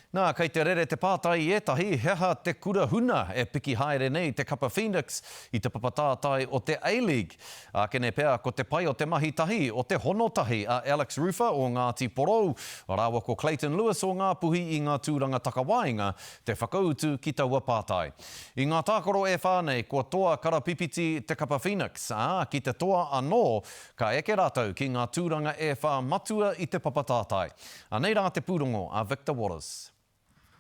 Nā, kei te rere te pātai i ētahi, he aha te kura huna e piki haere nei te kapa Phoenix i te papa tātai o te A-League? Ākene pea ko te pai o te mahi tahi, o te hono tahi a Alex Rufer o Ngāti Porou rāua ko Clayton Lewis o Ngāpuhi i ngā tūranga takawaenga te whakautu ki taua pātai. I ngā tākaro e whā nei, kua toa karapipiti te kapa Phoenix, ā, ki te toa anō, ka eke rātou ki ngā tūranga e whā matua i te papa tātai. Anei rā te pūrongo a Victor Waters.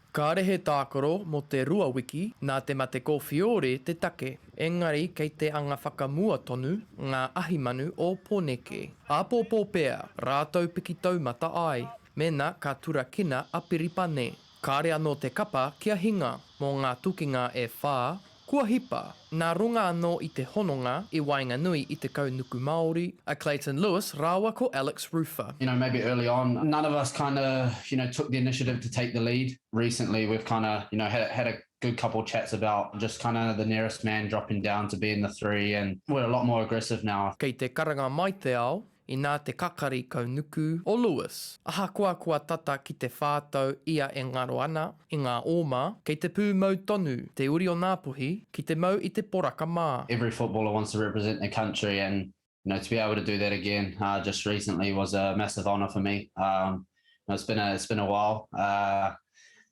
Kāre he tākaro mō te rua wiki nā te mate kōwhiori te take, engari kei te anga whakamua tonu ngā ahimanu o Pōneke. Āpōpō pea rātou piki taumata ai, mēnā ka turakina a Piripane. Kāre anō te kapa kia hinga mō ngā tukinga e whā kua hipa, nā runga anō i te hononga i waenganui i te kaunuku Māori, a Clayton Lewis rāua ko Alex Rufer. You know, maybe early on, none of us kinda, you know, took the initiative to take the lead. Recently, we've kinda, you know, had, had a good couple chats about just kinda the nearest man dropping down to be in the three and we're a lot more aggressive now. Kei te karanga mai te ao, Inā te kakari kaunuku o Lewis. Ahakoa kua tata ki te whā tau ia e ngaro ana i ngā ōma, kei te pūmau tonu te uri o Ngāpuhi ki te mau i te poraka mā. Every footballer wants to represent their country and you know to be able to do that again just recently was a massive honour for me. Um, it's been a, it's been a while uh,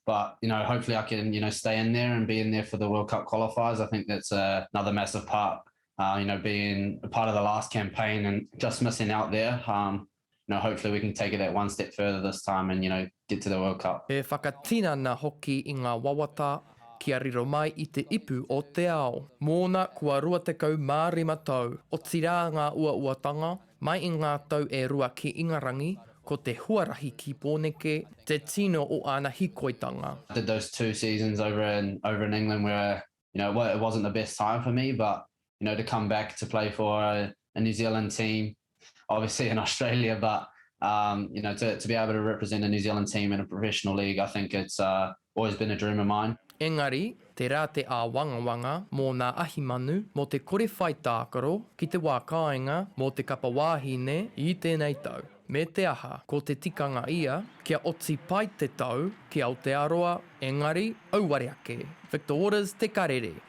but you know hopefully I can you know stay in there and be in there for the World Cup qualifiers. I think that's uh, another massive part uh, you know, being a part of the last campaign and just missing out there. Um, you know, hopefully we can take it that one step further this time and, you know, get to the World Cup. He whakatinana hoki i ngā wawata kia riro mai i te ipu o te ao. Mōna kua 25 tau, otirā ngā uauatanga, mai i ngā tau e rua ki Ingarangi, ko te huarahi ki Pōneke te tino o āna hīkoitanga. Did those two seasons over in over in England where you know, it wasn't the best time for me, but you know, to come back to play for a, a New Zealand team, obviously in Australia, but um, you know, to, to be able to represent a New Zealand team in a professional league, I think it's uh, always been a dream of mine. Engari, tērā te āwangawanga mō nā Ahimanu mō te kore whai tākaro ki te wā kāinga mō te kapa wāhine i tēnei tau. Me te aha, ko te tikanga ia, kia oti pai te tau ki Aotearoa, engari, auare ake. Victor Waters, Te Karere.